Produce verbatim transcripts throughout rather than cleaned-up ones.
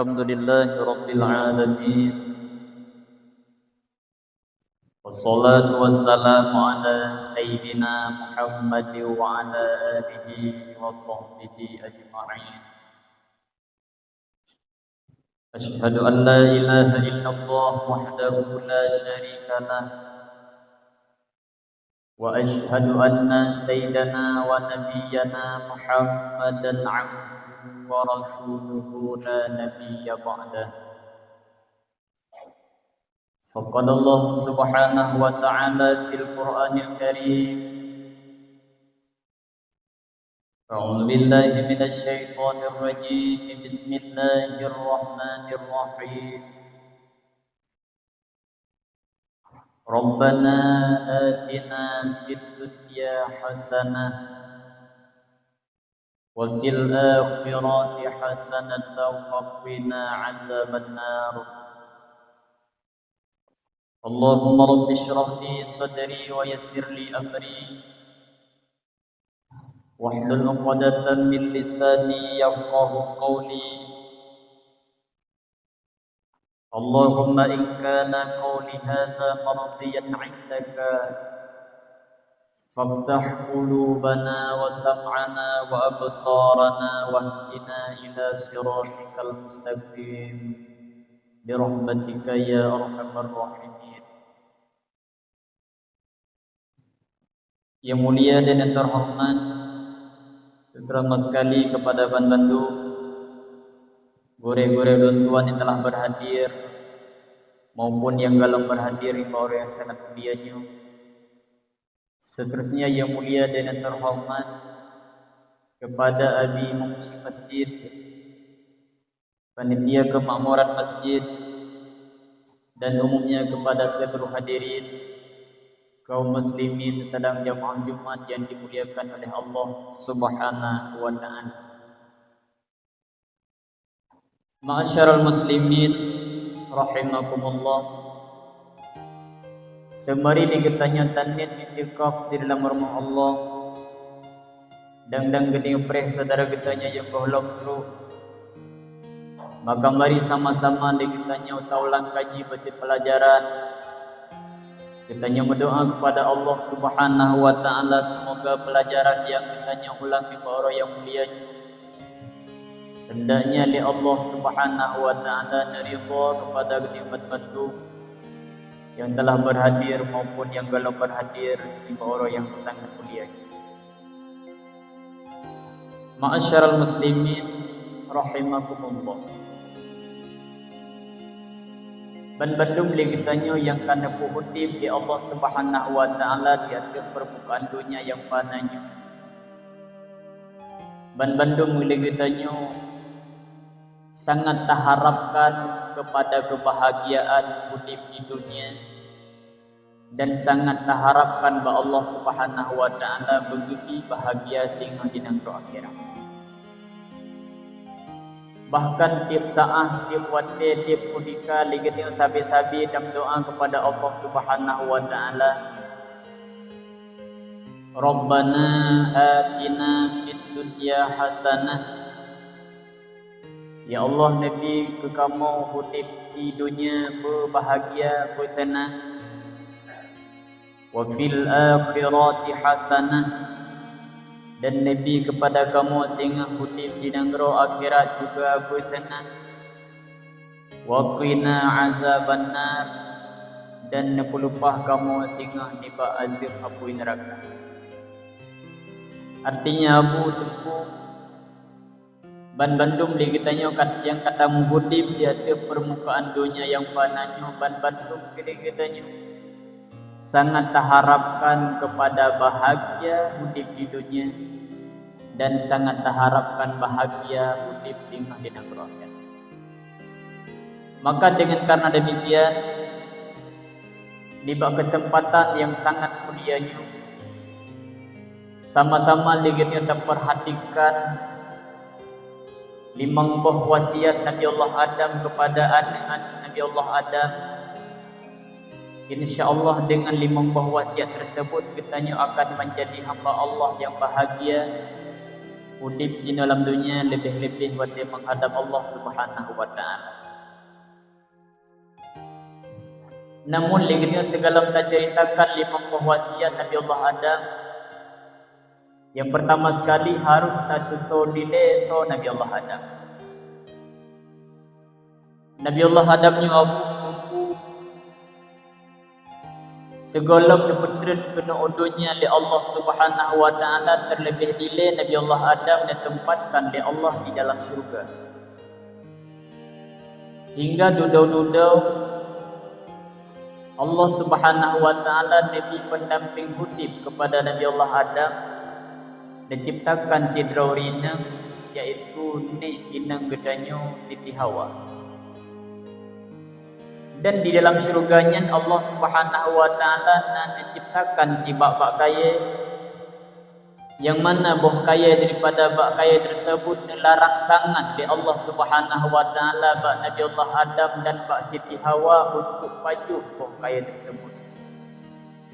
Alhamdulillahirabbil alamin. Wassalatu wassalamu ala sayyidina Muhammad wa ala alihi wa sahbihi ajma'in. Asyhadu an la ilaha illallah wahdahu la syarika lah. Wa asyhadu anna sayyidana wa nabiyyana Muhammadan abduhu wa rasuluhu la nabiyya ba'dah. Faqala Allah subhanahu wa ta'ala fil Qur'anil Karim, a'udzu billahi minasy syaithanir rajim. Bismillahirrahmanirrahim. Rabbana atina fid dunya hasanah wa fil akhirati hasanatan wa qina adzabannar. Allahumma rabbi shrah li sadri wa yassir li amri wahlul 'uqdatam min lisani yafqahu qawli. Allahumma in kana qawli hadza mardiyan 'indaka, faftah qulubana wa sam'ana wa absarana wahdina ila siratikal mustaqim, birahmatika ya arhamar rahimin. Yang mulia dan yang terhormat, terutama sekali kepada ban bandum gurée-gurée ulôn tuan yang telah berhadir maupun yang galom berhadir, iman ureuëng yang sangat mulia nyoe. Seterusnya yang mulia dan yang terhormat kepada Abi Mufti Masjid, panitia kemakmuran masjid, dan umumnya kepada seluruh hadirin, kaum muslimin sidang jamaah Jumat yang dimuliakan oleh Allah Subhanahu wa Ta'ala. Ma'asyiral muslimin rahimakumullah. Seumari di geutanyoe taniet iktikaf di dalam rumoh Allah, dan, dan geutanyoe preh syedara geutanyoe nyang gohlom trok. Maka mari sama-sama lé geutanyoe taulang kaji bacut peulajaran. Geutanyoe meudoa kepada Allah Subhanahu wa Ta'ala, semoga peulajaran nyang geutanyoe ulang nibak uroe nyang mulia nyoe, hendaknya lé Allah Subhanahu wa Ta'ala neuridha kepada geutanyoe ban bandum nyang telah berhadir maupun nyang galom berhadir nibak uroe nyang sangat mulia nyoe. Ma'asyiral muslimin rahimakumullah. Ban bandum lé geutanyoe nyang ka neupeuudeb lé Allah Subhanahu wa Ta'ala di ateueh peurmukaan donya nyang fana nyoe. Ban bandum lé geutanyoe sangat taharapkan kepada keubahgiaan udeb di donya, dan sangat taharapkan bak Allah Subhanahu wa Ta'ala beugeubri bahgia singoh di nanggroe akhirat. Bahkan tieb saát, tieb watée, tieb keutika lé geutanyoe sabe-sabe tameudoa kepada Allah Subhanahu wa Ta'ala, "Rabbana atina fid dunya hasanah." Ya Allah, neubri keu kamoe udeb di donya beubahgia, beuseunang. "Wa fil akhirati hasanah," dan neubri keupada kamoe singoh udeb di nanggroe akhirat juga beuseunang. "Wa qina azabannar," dan neupeulupah kamoe singoh nibak azeueb apui neuraka. Artinya, Abu Teungku, ban bandum lé geutanyoe kat-, nyang ka tameuudeb di ateueh peurmukaan donya nyang fana nyoe, ban bandum lé geutanyoe sangat taharapkan kepada bahgia udeb di donya dan sangat taharapkan bahgia udeb singoh di nanggroe akhirat. Maka dengan karena demikian, nibak keuseumpatan nyang sangat mulia nyoe, sama-sama lé geutanyoe tapeurhatikan limong boh wasiat Nabi Allah Adam kepada aneuëk-aneuëk Nabi Allah Adam. Insya Allah, dengan limong boh wasiat tersebut, geutanyoe akan menjadi hamba Allah yang bahagia, udeb sinoe lam donya, leubeh-leubeh watée meuhadab Allah Subhanahu wa Ta'ala. Namun, lé geutanyoe sigohlom taceuritakan limong boh wasiat Nabi Allah Adam. Nyang peurtama sekali, harôh tatusoe dilée soe Nabi Allah Adam. Nabi Allah Adam nyoe abu teungku sigohlom neupeutreun keunoe u donya lé Allah Subhanahu wa Ta'ala, teuleubeh dilée Nabi Allah Adam neuteumpat kan lé Allah di dalam syeuruga. Hingga dudoe-dudoe Allah Subhanahu wa Ta'ala neubri peundampéng udeb keupada Nabi Allah Adam, neucebtakan sidroe inong, yaitu nék inong geutanyoe Siti Hawa. Dan di dalam syeuruga nyan Allah Subhanahu wa Ta'ala na neucebtakan sibak bak kayée, nyang mana boh kayée daripada bak kayée teuseubut neularang sangat lé Allah Subhanahu wa Ta'ala bak Nabi Allah Adam dan bak Siti Hawa untuk pajoh boh kayée teuseubut.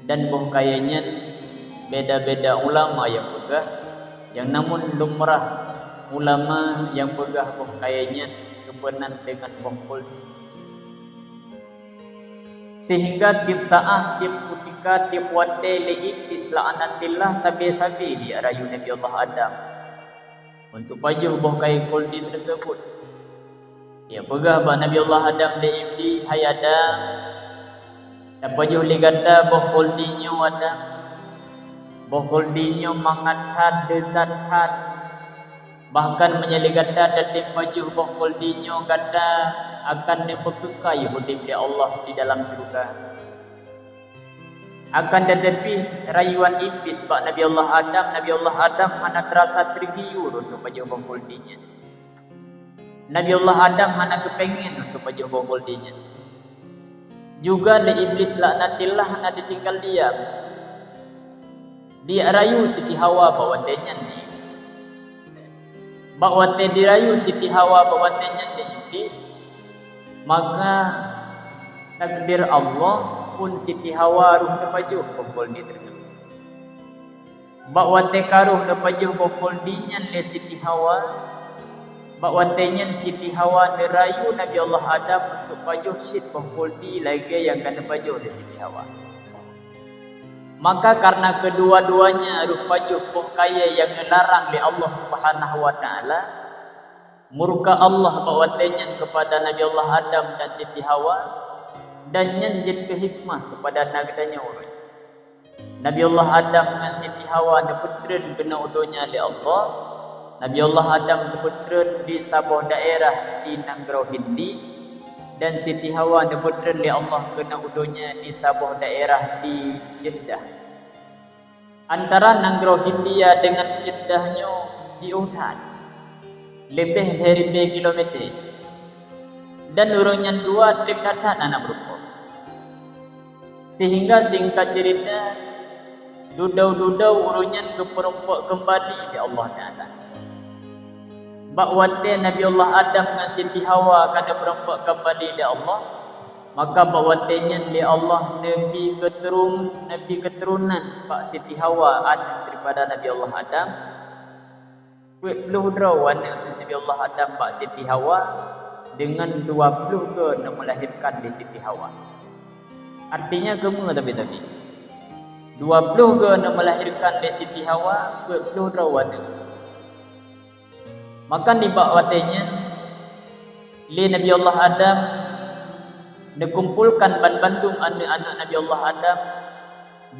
Dan boh kayée nyan beda-beda ulama nyang peugah, nyang namun lumrah ulama nyang peugah boh kayée nyan geupeunan deungon boh kuldi. Sehingga tieb saát, tieb kutika, tieb watée lé Iblih laknatillah sabe-sabe jirayu Nabi Allah Adam untuk pajoh boh kayée kuldi teuseubut. Jipeugah bak Nabi Allah Adam lé Iblih, "Hai Adam, tapajoh lé gata boh kuldi nyoe, Adam. Boh kuldi nyoe mangat that, leuzat that. Bahkan meunyoe lé gata tatem pajoh boh kuldi nyoe, gata akan neupeukeukai udeb lé Allah di dalam syeuruga." Akan teuteupih, rayuan Iblih bak Nabi Allah Adam, Nabi Allah Adam hana teurasa teugiur untuk pajoh boh kuldi nyan. Nabi Allah Adam hana geupéngen untuk pajoh boh kuldi nyan. Juga lé Iblih laknatillah hana ditinggai diam. Jirayu Siti Hawa bak watée nyan lé. Bak watée jirayu Siti Hawa bak watée nyan lé Iblih, maka takdir Allah pun Siti Hawa roh neupajoh boh kuldi teuseubut. Bak watée ka roh neupajoh boh kuldi nyan lé Siti Hawa, bak watée nyan Siti Hawa neurayu Nabi Allah Adam untuk pajoh cit boh kuldi lagée nyang ka neupajoh lé Siti Hawa. Maka kareuna keudua-duanya roh pajoh boh kayée nyang neularang lé Allah Subhanahu wa Ta'ala, murka Allah bak watée nyan keupada Nabi Allah Adam dan Siti Hawa, dan nyan jeuet keu hikmah keupada na geutanyoe uroe nyoe. Nabi Allah Adam ngon Siti Hawa neupeutreun keunoe u donya lé Allah. Nabi Allah Adam neupeutreun di saboh daerah di nanggroe Hindi, dan Siti Hawa neupeutreun lé Allah keunoe u donya di saboh daerah di Jeddah. Antara nanggroe Hindia deungon Jeddah nyoe jiôh that, leubeh lhée ribée kilomètre. Dan ureuëng nyan dua treb that-that hana meurumpok. Sehingga singkat cerita, dudoe-dudoe ureuëng nyan geupeurumpok keumbali lé Allah Taala. Bak watée Nabi Allah Adam ngon Siti Hawa ka geupeurumpok keumbali lé Allah, maka bak watée nyan lé Allah neubi keuturun-, neubi keuturonan bak Siti Hawa, aneuk daripada Nabi Allah Adam. Peuet ploh droe aneuëk Nabi Allah Adam bak Siti Hawa, deungon dua ploh goe neumeulahirkan lé Siti Hawa. Artinya keumeue tabi-tabi. Dua ploh goe neumeulahirkan lé Siti Hawa, peuet ploh droe aneuëk. Maka nibak watée nyan, lé Nabi Allah Adam neukumpolkan banmandum aneuëk-aneuëk Nabi Allah Adam,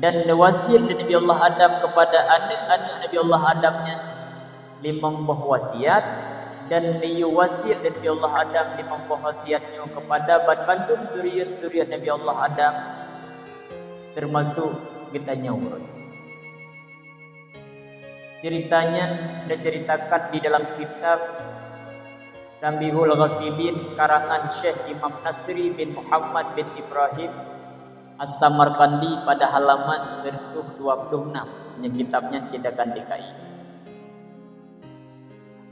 dan neuwasiet lé Nabi Allah Adam keupada aneuëk-aneuëk Nabi Allah Adam nyan limong boh wasiat, dan neuyue wasiet lé Nabi Allah Adam limong boh wasiat nyoe keupada banmandum zuriat-zuriat Nabi Allah Adam, teumasok geutanyoe uroe nyoe. Ceurita nyan teuceuritakan di dalam kitab Tanbihul Ghafilin karangan Syekh Imam Nasri bin Muhammad bin Ibrahim As-Samarqandi pada halaman seratus dua puluh enam. Nyang kitab nyan cetakan D K I.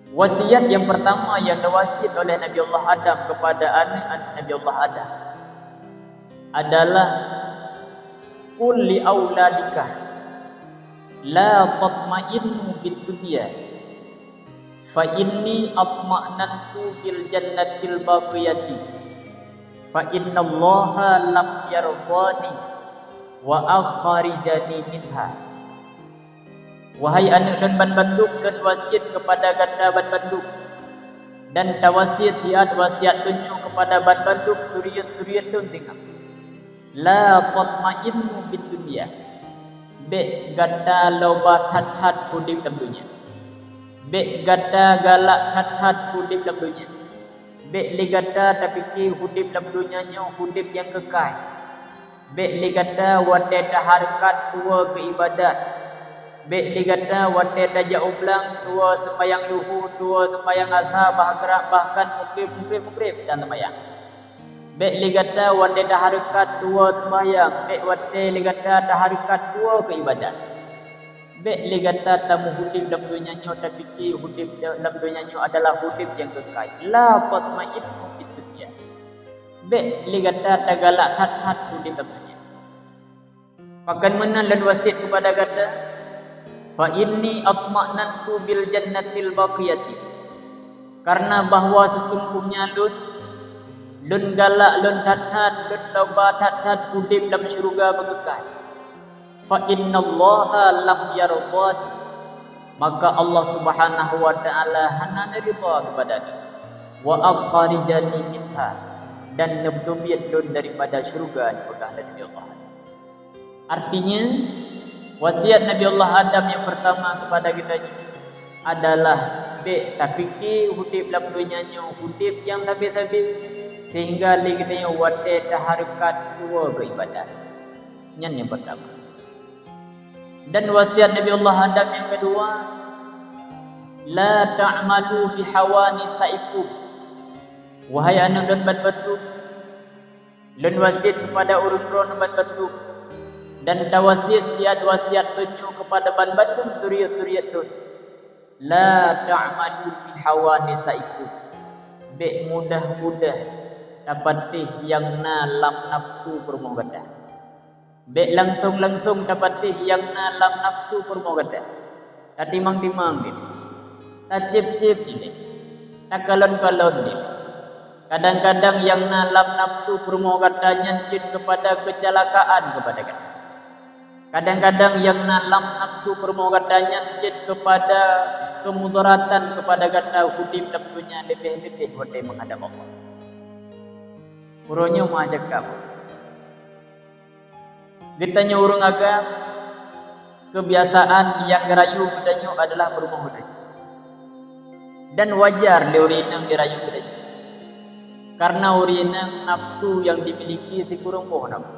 Wasiat nyang peurtama nyang neuwasiet oleh Nabi Allah Adam keupada aneuëk-aneuëk Nabi Allah Adam adalah, "Qul li auladika la tatma'innu bid dunya, Fa inni atma'nantu bil jannatil baqiyati, fa innallaha lam yardhani wa akhrijani minha. Wahai aneuëk lôn banmandum, lôn wasiet keupada gata banmandum, dan tawasiet siat wasiat lôn nyoe keupada banmandum suriet-suriet lôn singoh. La tatma'innu bid dunya. Bék gata loba that-that udeb lam donya. Bék gata galak that-that udeb lam donya. Bék lé gata tapike udeb lam donya nyoe udeb nyang keukai. Bék lé gata watée tahareukat tuwoe keu iébadat. Bék lé gata watée tajak u blang tuwoe seumayang luhu, tuwoe seumayang asa, bah grab, bahkan mugreb, mugreb, mugreb tan seumayang. Bék lé gata watée tahareukat tuwoe seumayang, bék watée lé gata tahareukat tuwoe keu iébadat. Bék lé gata tamuh udeb lam donya nyoe tapike udeb lam donya nyoe adalah udeb nyang keukai. La tatma'innu bid dunya. Bék lé gata tagalak that-that udeb lam donya. Pakon meunan lôn wasiet keupada gata, fa inni atma'nantu bil jannatil baqiyati. Karena bahwa sesungguhnya lôn, lôn galak, lôn that-that, lôn loba that-that udeb lam syeuruga beukeukai. Fa innallaha lam yardhani, maka Allah Subhanahu wa Ta'ala hana neuridha keupada lôn. Wa akhrijani minha, dan neubeutubiet lôn daripada syeuruga, neupeugah lé Nabi Allah. Artinya, wasiat Nabi Allah Adam nyang peurtama keupada geutanyoe adalah bék tapike udeb lam donya nyoe udeb nyang sabe-sabe, sehingga lé geutanyoe watée tahareukat tuwoe keu iébadat. Nyan nyang peurtama. Dan wasiat Nabi Allah Adam nyang keudua, la ta'malu bihawa nisaikum. Wahai aneuëk lôn banmandum, lôn wasiet keupada ureuëng droeneuh banmandum, dan tawasiet siat wasiat lôn nyoe keupada banmandum suriet-suriet lôn. La ta'malu bihawa nisaikum. Bék mudah-mudah tapatéh nyang na lam nafeusu peurumoh gata. Bék langsong-langsong tapatéh nyang na lam nafeusu peurumoh gata. Tatimang-timang deh. Tacieb-cieb deh. Takalon-kalon deh. Kadang-kadang nyang na lam nafeusu peurumoh gata nyan jeuet keupada keucalakaan keupada gata. Kadang-kadang nyang na lam nafeusu peurumoh gata nyan jeuet keupada keumudaratan keupada gata udeb lam donya, leubeh-leubeh watée meuhadab Allah. Uroe nyoe meuajakab. Geutanyoe ureuëng agam, keubiasaan nyang geurayu geutanyoe adalah peurumoh geutanyoe. Dan wajar lé ureuëng inong geurayu geutanyoe. Karena ureuëng inong nafeusu nyang dimiliki sikureueng boh nafeusu.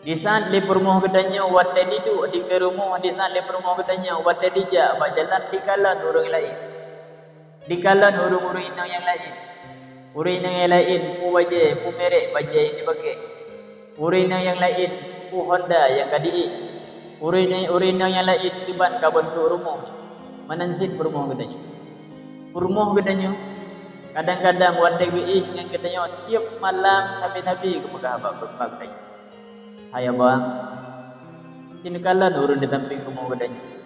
Di saat lé peurumoh geutanyoe watée diduek di keu rumoh, di saat lé peurumoh geutanyoe watée dijak bak jalan dikalon ureuëng laén. Dikalon ureuëng-ureuëng inong nyang laén. Ureuëng inong nyang laén peue bajée, peue merek bajée nyang jipakée. Ureuëng inong nyang laén peue honda nyang ka diék. Ureuëng inong, ureuëng inong nyang laén kiban ka beuntuk rumoh. Meunan cit peurumoh geutanyoe. Peurumoh geutanyoe kadang-kadang watée geuéh ngon geutanyoe tieb malam sabe-sabe geupeugah bak, bak geutanyoe. Hai abang, ci neukalon ureuëng di sampéng rumoh geutanyoe.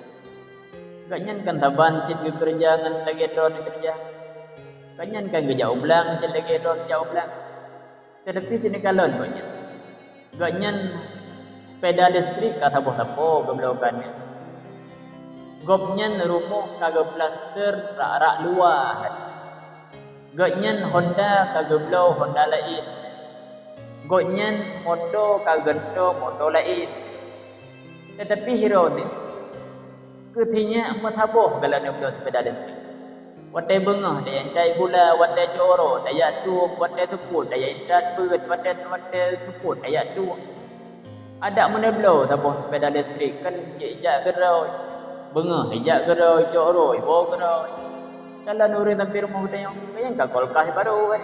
Gobnyan kan saban cit geukeureuja ngon lagée droe neukeureuja. Gobnyan kan geujak u blang cit lagée droe geujak u blang. Teutapi ci neukalon gobnyan. Gobnyan sepeda listrik ka saboh-saboh geubloe keu aneuk. Gobnyan rumoh ka geuplaster rak-rak luwa. Gobnyan honda ka geubloe honda laén. Gobnyan moto ka geugantoe moto laén. Teutapi hiroe nyoe, keutinyak meusaboh galak neubloe sepeda listrik. Watée beungoh daya intat gula, watée cok uroe daya tueng, watée seupôt daya intat beuet, watée, watée seupôt daya tueng. Adak meuneubloe saboh sepeda listrik kan jijak keudroe, beungoh ijak keudroe, cok uroe iwoe keudroe. Kalon ureuëng sampéng rumoh geutanyoe, nyang ka kulkas barô kan.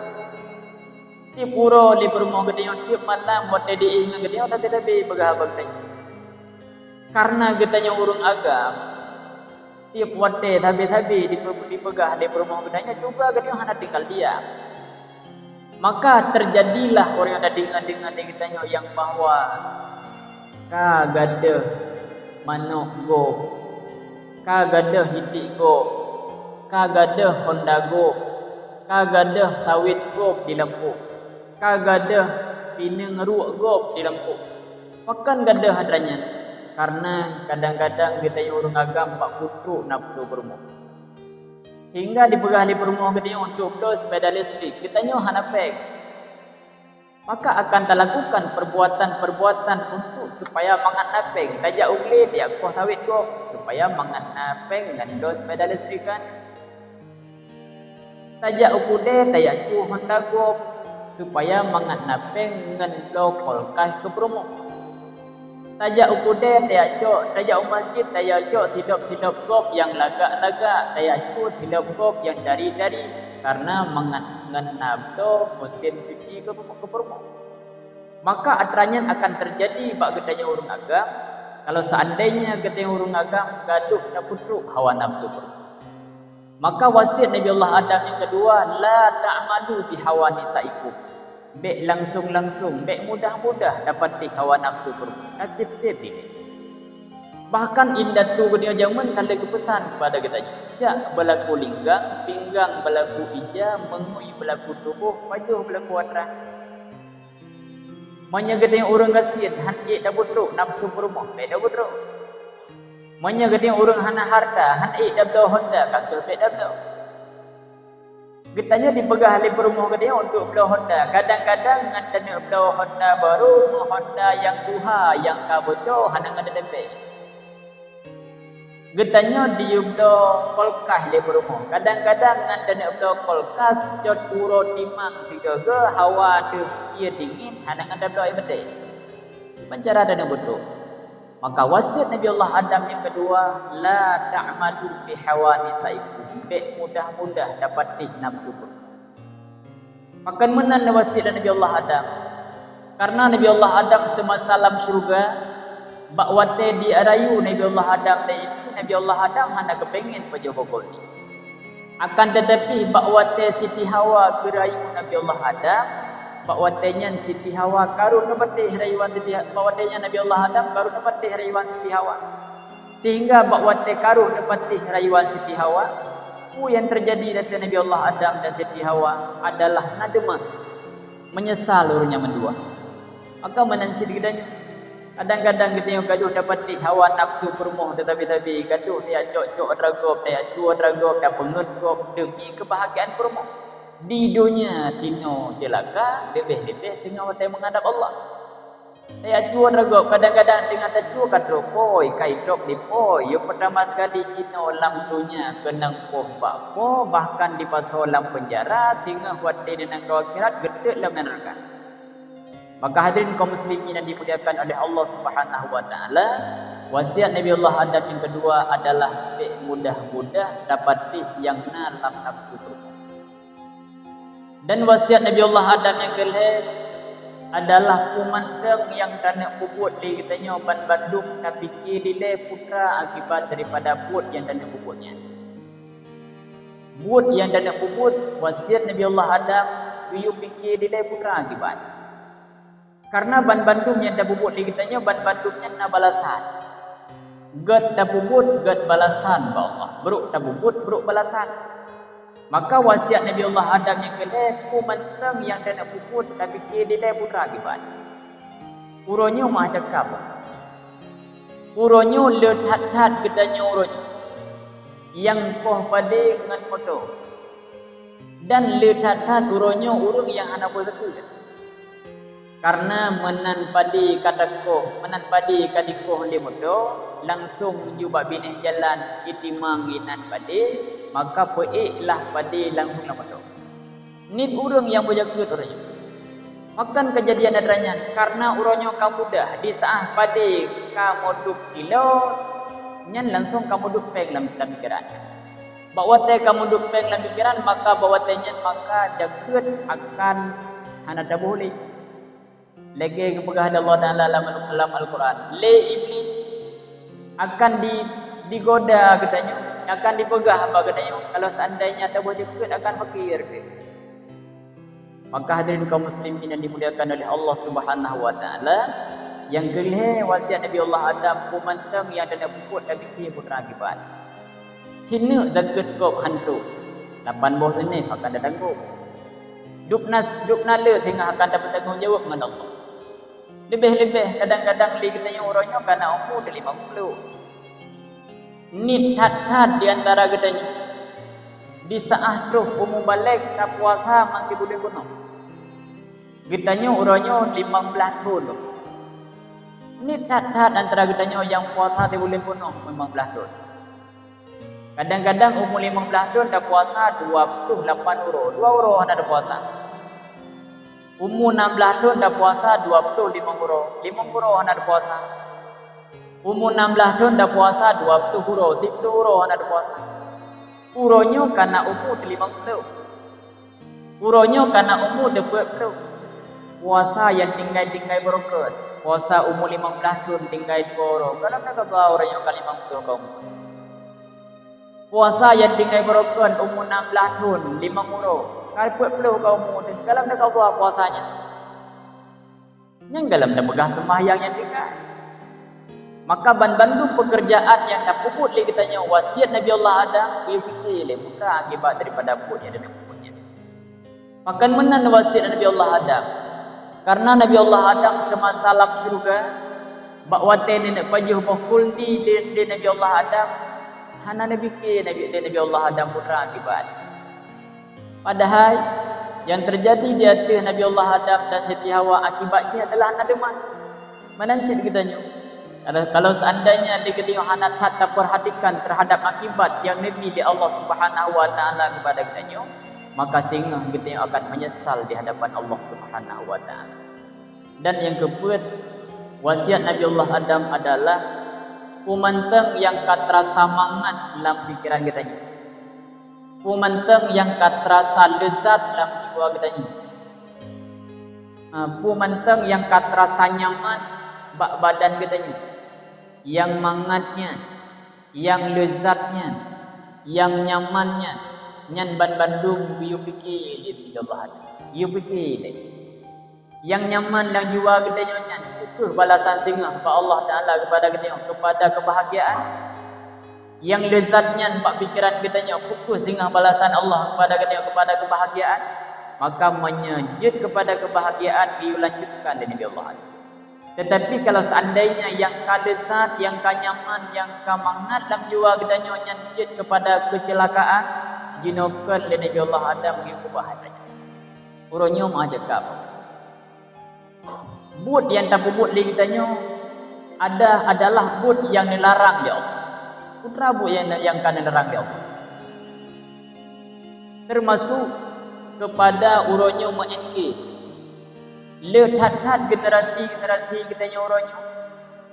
Tieb uroe lé peurumoh geutanyoe, tieb malam watée diéh ngon geutanyoe sabe-sabe peugah bak geutanyoe. Karena geutanyoe ureuëng agam, tieb watée sabe-sabe dipe-, dipeugah lé peurumoh geutanyoe juga geutanyoe hana tinggal diam. Maka teujadilah ureuëng nyang tadeungoe-deungoe lé geutanyoe nyang bahwa ka gadôh manök gob, ka gadôh iték gob, Ka gadôh honda gob, ka gadôh sawét gob di lampôh, ka gadôh pineung ruek gob di lampôh. Pakon gadôh atra nyan? Kareuna kadang-kadang geutanyoe ureuëng agam bak peutrok nafeusu peurumoh. Hingga dipeugah lé peurumoh geutanyoe untuk bloe seupeda listrik, geutanyoe hana péng. Maka akan talakukan perbuatan-perbuatan untuk supaya mangat na péng. Tajak u glé tajak koh sawét gob, supaya mangat na péng ngon bloe seupeda listrik kan. Tajak u keudè tajak cue honda gob, supaya mangat na péng ngon bloe kulkas keu peurumoh. Tajak u keudè tajak cok, tajak u masjid tajak cok silop-silop gob nyang lagak-lagak, tajak cue silop gob nyang dari-dari, kareuna mangat ngon na bloe meusén cuci keu peurumoh. Maka atra nyan akan teujadi bak geutanyoe ureuëng agam, kalau seandainya geutanyoe ureuëng agam gadôh tapeutrok hawa nafeusu peurumoh. Maka wasiet Nabi Allah Adam nyang keudua, "La ta'malu bihawa nisaikum." Bék langsung-langsung, bék mudah-mudah tapatéh hawa nafeusu peurumoh, tacép-cép dilée. Bahkan indatu geutanyoe jameun ka lheueh geupeusan keupada geutanyoe, "Jak beulaku linggang, pinggang beulaku ija, meungui beulaku tuboh, pajoh beulaku atra." Meunyoe geutanyoe ureuëng gasien, hán ék tapeutrok nafeusu peurumoh, bék tapeutrok. Meunyoe geutanyoe ureuëng hana hareuta, hán ék tabloe honda, ka kheueh bék tabloe. Geutanyoe dipeugah lé peurumoh geutanyoe untuk bloe honda. Kadang-kadang ngon taneuk bloe honda barô, honda nyang tuha nyang ka boco hana ngon tateuntée. Geutanyoe diyue bloe kulkas lé peurumoh. Kadang-kadang ngon taneuk bloe kulkas cot uroe timang sigoe-goe, hawa deuh ie dingin hana ngon tabloe ie beutée. Kiban cara taneuk peutrok. Maka wasiet Nabi Allah Adam nyang keudua, "La ta'malu bihawa nisaikum." Bék mudah-mudah tapatéh nafeusu peurumoh. Pakon meunan wasiet Nabi Allah Adam? Kareuna Nabi Allah Adam seumasa lam syeuruga, bak watée dirayu Nabi Allah Adam lé Iblih, Nabi Allah Adam hana geupéngen pajoh boh gob nyan. Akan teutapi, bak watée Siti Hawa geurayu Nabi Allah Adam, bak watée nyan Siti Hawa ka rhot neupatéh rayuan Siti, bak watée nyan Nabi Allah Adam ka rhot neupatéh rayuan Siti Hawa. Sehingga bak watée ka rhot neupatéh rayuan Siti Hawa, peue nyang teujadi di ateueh Nabi Allah Adam dan Siti Hawa adalah nadeumah, meunyeusal ureuëng nyan mandua. Maka meunan cit geutanyoe. Kadang-kadang geutanyoe gadôh tapatéh hawa nafeusu peurumoh teutabé-tabé, gadôh tajak cok-cok atra gob, tajak cue atra gob, tapeungét gob deumi keubahagiaan peurumoh. Di donya jinoe ceulaka, leubeh-leubeh teungoh watée meuhadab Allah. Tajak cue atra gob, kadang-kadang teungoh tacue ka trok pôi, ka itrok di pôi. Nyang peurtama sekali jinoe lam donya keunong poh bak po, bahkan dipasoe lam peunjara, singoh watée di nanggroe akhirat geutot lam neuraka. Maka hadirin kaum muslimin yang dimuliakan oleh Allah Subhanahu wa taala, wasiat Nabi Allah Adam nyang keudua adalah bék mudah-mudah tapatéh nyang na lam nafeusu peurumoh. Dan wasiat Nabi Allah Adam nyang keulhée adalah peue mantong nyang taneuk peubuet lé geutanyoe banmandum tapike dilée peue teuma akibat daripada buet nyang taneuk peubuet nyan. Buet nyang taneuk peubuet, wasiat Nabi Allah Adam, geuyue pike dilée peue teuma akibat. Kareuna banmandum nyang tapeubuet lé geutanyoe, banmandum nyan na balasan. Gét tapeubuet, gét balasan bak Allah. Brok tapeubuet, brok balasan. Maka wasiat Nabi Allah Adam nyang keulhée, peue mantong nyang taneuk peubuet, tapike dilée peue teuma akibat. Uroe nyoe meuah cakap. Uroe nyoe le that-that geutanyoe uroe nyoe nyang koh padé ngon moto. Dan le that-that uroe nyoe ureuëng nyang hana boh zakeuet. Kareuna meunan padé ka takoh, meunan padé ka dikoh lé moto, langsong ju bak binéh jalan jitimang inan padé, maka peuék lah padé langsong lam moto. Niet ureuëng nyang boh zakeuet uroe nyoe. Pakon keujadian atra nyan? Kareuna uroe nyoe ka mudah, di saát padé ka meuduek kilo, nyan langsong ka meuduek péng lam, lam pikeran. Bak watée ka meuduek péng lam pikeran, maka bak watée nyan maka zakeuet akan hana taboh lé. Lagée geupeugah lé Allah Taala lam, lam Al-Quran, lé Iblih akan di, digoda geutanyoe, akan dipeugah bak geutanyoe, kalau seandainya taboh zakeuet akan fakir. Maka hadirin kaum muslimin yang dimuliakan oleh Allah Subhanahu wa taala, nyang keulhée wasiat Nabi Allah Adam, peue mantong nyang taneuk peubuet tapike peue teuma akibat. Sineuk zakeuet gob han trok, lapan boh seuneh akan tatanggong. Dub na, dub na le singoh akan tapeutanggong jaweueb ngon Allah. Leubeh-leubeh kadang-kadang lé geutanyoe uroe nyoe kana umu teulimong ploh. Nit that-that di antara geutanyoe, di saát troh umu balek tapuasa manti buleuen bunoe. Geutanyoe uroe nyoe limong blaih thon. Nit that-that antara geutanyoe nyang puasa di buleuen bunoe limong blaih thon. Kadang-kadang umu limong blaih thon tapuasa dua ploh lapan uroe, dua uroe hana tapuasa. Umu nam blaih thon tapuasa dua ploh limong uroe, limong uroe hana tapuasa. Umu nam blaih thon tapuasa dua ploh uroe, siploh uroe hana tapuasa. Uroe nyoe kana umu teulimong ploh. Uroe nyoe kana umu teupeuet ploh. Puasa nyang tinggai-tinggai beurokot. Puasa umu limong blaih thon tinggai dua uroe. Gohlom na ka ba uroe nyoe ka limong ploh ka umu. Puasa nyang tinggai beurokot umu nam blaih thon, limong uroe. Ka peuet ploh ka umu teuh. Gohlom na ka ba puasa nyan. Nyang gohlom tapeugah seumahyang nyang tinggai. Maka banmandum peukeurjaan nyang tapeubuet lé geutanyoe wasiet Nabi Allah Adam, geuyue pike lé muka akibat daripada buet nyang geutanyoe peubuet nyan. Pakon meunan wasiet Nabi Allah Adam? Karena Nabi Allah Adam seumasa lam syeuruga, bak watée neuneuk pajoh boh khuldi lé, lé Nabi Allah Adam, hana neubike Nabi, lé Nabi Allah Adam putra akibat. Padahai, nyang teujadi di ateueh Nabi Allah Adam dan Siti Hawa akibat jih adalah hana deuman. Meunan cit geutanyoe. Kalau, kalau seandainya di geutanyoe hana that tapeurhatikan terhadap akibat nyang neubi lé Allah Subhanahu wa Taala keupada geutanyoe, maka singoh geutanyoe akan meunyeusal di hadapan Allah Subhanahu wa Taala. Dan nyang keupeuet, wasiat Nabi Allah Adam adalah peue mantong nyang ka teurasa mangat lam pikeran geutanyoe. Peue mantong nyang ka teurasa leuzat lam jiwa geutanyoe. Ah, peue mantong nyang ka teurasa nyaman bak badan geutanyoe. Nyang mangat nyan, nyang leuzat nyan, nyang nyaman nyan, nyan banmandum geuyue pike lé Nabi Allah Adam. Geuyue pike lé. Nyang nyaman lam jiwa geutanyoe nyan, peu kheueh balasan singoh bak Allah Taala keupada geutanyoe keupada keubahagiaan? Nyang leuzat nyan bak pikeran geutanyoe, peu kheueh singoh balasan Allah keupada geutanyoe keupada keubahagiaan? Maka meunyoe jeuet keupada keubahagiaan, geuyue lanjutkan lé Nabi Allah Adam. Tetapi kalau seandainya nyang ka leuzat, nyang ka nyaman, nyang ka mangat lam jiwa geutanyoe nyan jeuet keupada keuceulakaan, jinoe kon lé Nabi Allah Adam geuyue keubah atra nyan. Uroe nyoe meuah cakap, buet nyang tapeubuet lé geutanyoe ada, adalah buet nyang neularang lé Allah. Peue teuma buet nyang, nyang ka neularang lé Allah? Teumasok keupada uroe nyoe meu'én keu le that-that generasi-generasi geutanyoe uroe nyoe,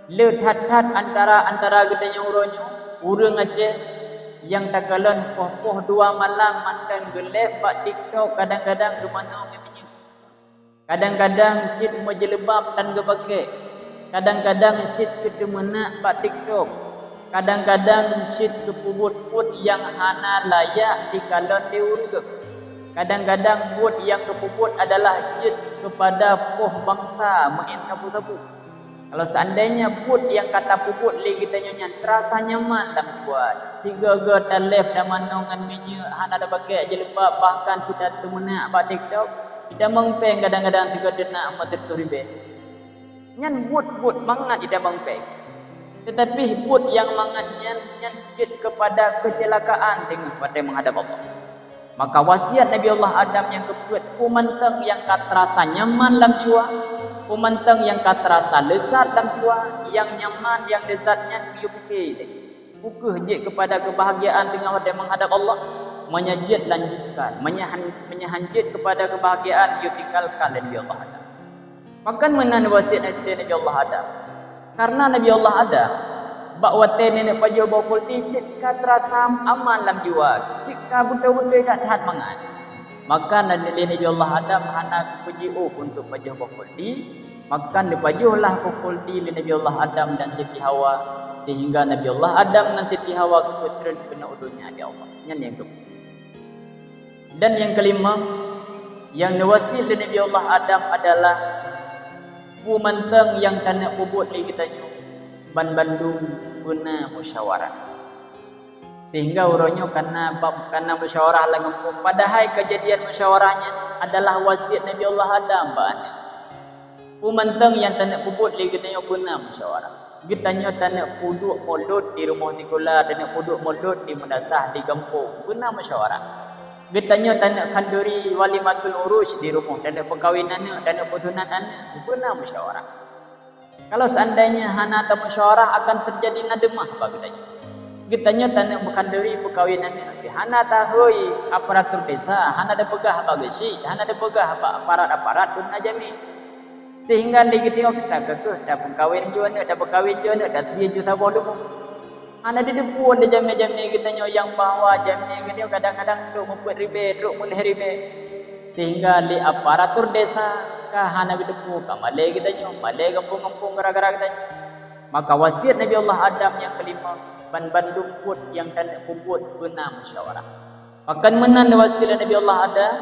le that-that antara-antara geutanyoe uroe nyoe, ureuëng Aceh nyang takalon poh-poh dua malam mantong geulive bak TikTok, kadang-kadang geumanoe ngon minyeuk. Kadang-kadang cit meujeuleubaab tan geupakée, kadang-kadang cit keuteumeunak bak TikTok, kadang-kadang cit geupeubuet-buet nyang hana layak jikalon lé ureuëng. Kadang-kadang buet nyang geupeubuet adalah jeuet keupada poh bansa meu'én sapeue-sapeue. Kalau seandainya buet nyang ka tapeubuet lé geutanyoe nyan teurasa nyaman lam jiwa, sigoe-goe talive tamanoe ngon minyeuk, hana tapakée jeuleubaab, bahkan cit tateumeunak bak TikTok, jitamong péng kadang-kadang sigoe teunak meusireutôh ribée. Nyan buet-buet mangat jitamong péng. Teutapi buet nyang mangat nyan, nyan jeuet keupada keuceulakaan teungoh watée meuhadab Allah. Maka wasiat Nabi Allah Adam nyang keupeuet, peue mantong nyang ka teurasa nyaman lam jiwa, peue mantong nyang ka teurasa leuzat lam jiwa, nyang nyaman, nyang leuzat nyan geuyue pike lé. Peu kheueh jeuet keupada keubahagiaan teungoh watée meuhadab Allah? Meunyoe jeuet, lanjutkan. Meunyoe han, meunyoe han jeuet keupada keubahagiaan, geuyue tinggalkan lé Nabi Allah Adam. Pakon meunan wasiat Nabi, Nabi Allah Adam? Karena Nabi Allah Adam, bak watée neuneuk pajoh boh khuldi cit ka teurasa aman lam jiwa, cit ka beutôi-beutôi that-that mangat. Maka na-, lé Nabi Allah Adam hana geujiôh untuk pajoh boh khuldi, maka neupajoh lah boh khuldi lé Nabi Allah Adam dan Siti Hawa, sehingga Nabi Allah Adam ngon Siti Hawa geupeutrön keunoe u donya lé Allah. Nyan nyang keupeuet. Dan nyang keulimong, nyang neuwasiet lé Nabi Allah Adam adalah peue mantong nyang taneuk peubuet lé geutanyoe, banmandum beuna musyawarah. Sehingga uroe nyoe kana bab, kana musyawarah lam gampông. Padahai keujadian musyawarah nyan adalah wasiet Nabi Allah Adam bak aneuk. Peue mantong nyang taneuk peubuet lé geutanyoe beuna musyawarah. Geutanyoe taneuk peuduek mulod di rumoh sikula, taneuk peuduek mulod di meunasah di gampông, beuna musyawarah. Geutanyoe taneuk khanduri walimatul urus di rumoh, taneuk peukawen aneuk, taneuk peusunat aneuk, beuna musyawarah. Kalau seandainya hana tamusyawarah, akan teujadi nadamah bak geutanyoe. Geutanyoe taneuk meukhanduri peukawen aneuk, hana tahôi aparatur desa, hana tapeugah bak geuchik, hana tapeugah bak aparat-aparat beuna jamé. Sehingga lé geutanyoe kita keukeue tapeukawen ju aneuk, tapeukawen ju aneuk, tasie ju saboh lubong. Hana jiteupeue lé jamé-jamé geutanyoe nyang bahwa jamé geutanyoe kadang-kadang trok muphom ribée, trok muphom lhée ribée. Sehingga lé aparatur desa ka hana jiteupeue ka malée geutanyoe, malée gampông-gampông gara-gara geutanyoe. Maka wasiet Nabi Allah Adam nyang keulima, ban bandum buet nyang taneuk peubuet beuna musyawarah. Pakon meunan wasiet Nabi Allah Adam?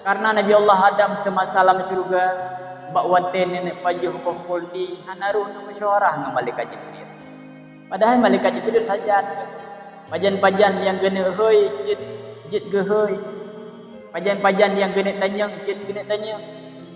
Karena Nabi Allah Adam seumasa lam syeuruga, bak watée neuneuk pajoh boh khuldi, hana rôh neumusyawarah ngon malaikat Jibril. Padahai malaikat Jibril sajan. Pajan-pajan nyang geuneuk hôi, jeuet, jeuet geuhôi. Pajan-pajan nyang geuneuk tanyong, jeuet geuneuk tanyong.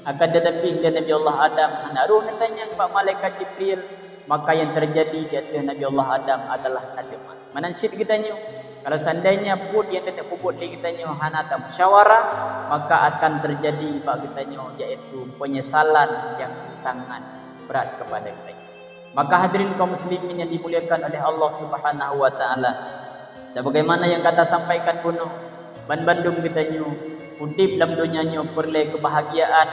Akan tetapi, lé Nabi Allah Adam hana rôh neutanyong bak malaikat Jibril, maka nyang teujadi di ateueh Nabi Allah Adam adalah nadamah. Meunan cit geutanyoe, kalau seandainya buet nyang taneuk peubuet lé geutanyoe hana tamusyawarah, maka akan teujadi bak geutanyoe, yaitu penyesalan yang sangat berat kepada geutanyoe. Maka hadirin kaum muslimin yang dimuliakan oleh Allah Subhanahu wa Ta'ala, sebagaimana nyang ka tasampaikan bunoe, ban bandum geutanyoe udeb lam donya nyoe peureulée keubahagiaan,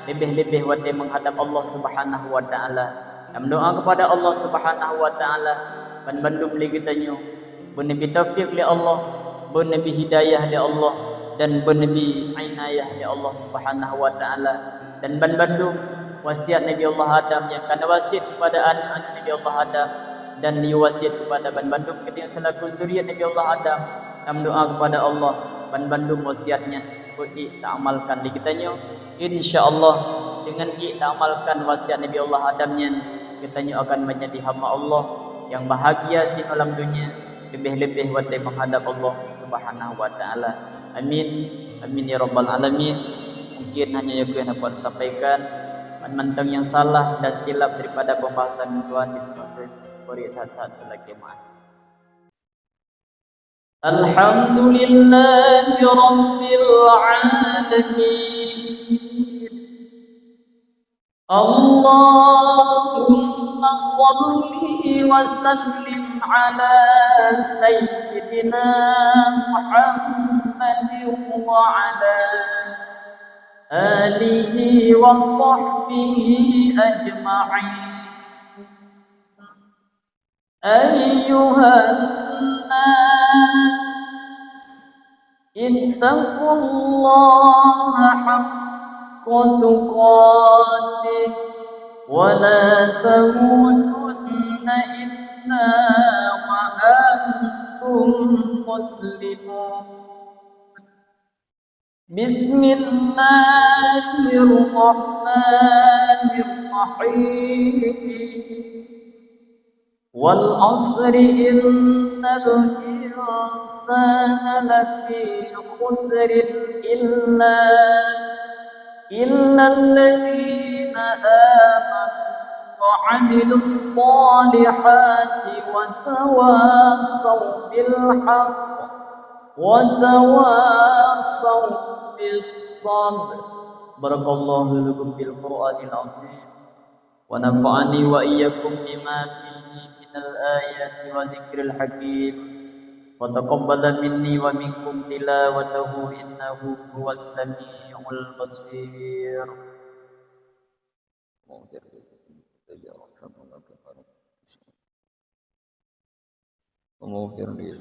leubeh-leubeh watée meuhadab Allah Subhanahu wa Ta'ala. Tameudoá keupada Allah Subhanahu wa Ta'ala, ban bandum lé geutanyoe beuneubri taufik lé Allah, beuneubri hidayah lé Allah, dan beuneubri inayah lé Allah Subhanahu wa Ta'ala. Dan ban bandum wasiat Nabi Allah Adam nyang ka neuwasiat keupada aneuk-aneuk Nabi Allah Adam, dan neuwasiat keupada ban bandum geutanyoe seulaku zuriat Nabi Allah Adam, tameudoá keupada Allah, ban bandum wasiat nyan beu ék taamalkan lé geutanyoe. Insya Allah, deungon ék taamalkan wasiat Nabi Allah Adam nyan, geutanyoe akan meunjadi hamba Allah nyang bahagia sinoe lam donya, leubeh-leubeh watée meuhadab Allah Subhanahu wa Ta'ala. Amin. Amin ya rabbal alamin. Mungkin hanya nyoe keuh nyang dapat sampaikan. Ban mantong nyang salah dan silap daripada pembahasan tuan di sekolah beri that-that teulakée maaf. Alhamdulillahi rabbil alamin. Allahumma shalli wa sallim ala sayyidina Muhammadin wa ala alihi wa sahbihi ajma'in. أيها الناس، اتقوا الله حق تقاته، ولا تموتن إلا وأنتم مسلمون. بسم الله الرحمن الرحيم. والعصر إن الإنسان لفي خسر إلا، إلا الذين آمنوا وعملوا الصالحات وتواصوا بالحق وتواصوا بالصبر. بارك الله لكم بالقرآن العظيم، ونفعني وإياكم بما فيه من الآيات والذكر الحكيم، فتقبل مني ومنكم تلاوته إنه هو السميع البصير. اللهم اغفر لي.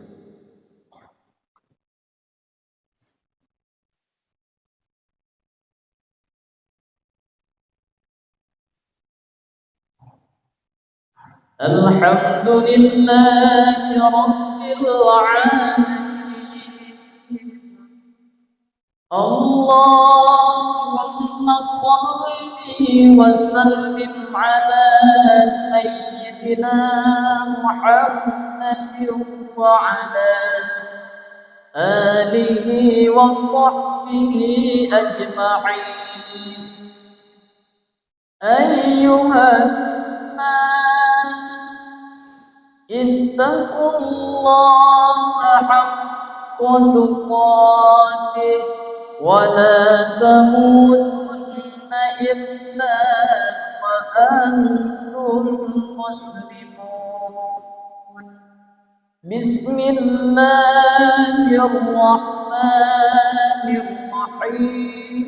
الحمد لله رب العالمين. اللهم صل وسلم على سيدنا سيدنا محمد وعلى آله وصحبه أجمعين. أيها الناس، اتقوا الله حق تقاته ولا تموتن إلا وأنتم مسلمون. بسم الله الرحمن الرحيم.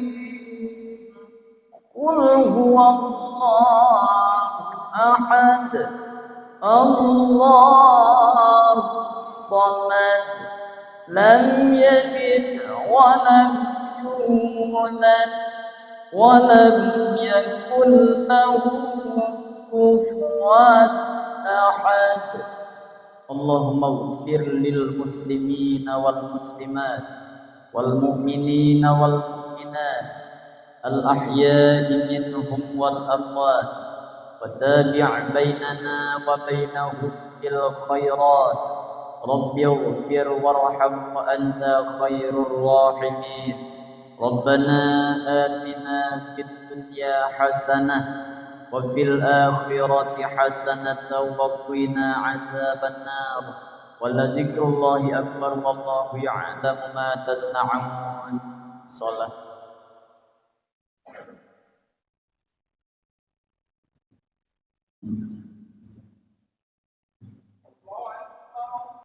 قل هو الله أحد، الله الصمد، لم يلد ولم يولد، ولم يكن له كفوا أحد. اللهم اغفر للمسلمين والمسلمات والمؤمنين والمؤمنات الأحياء منهم والأموات، وتابع بيننا وبينهم بالخيرات. رب اغفر وارحم وأنت خير الراحمين. ربنا آتنا في الدنيا حسنة وفي الآخرة حسنة وقنا عذاب النار. ولذكر الله أكبر والله يعلم ما تصنعون. صلاة.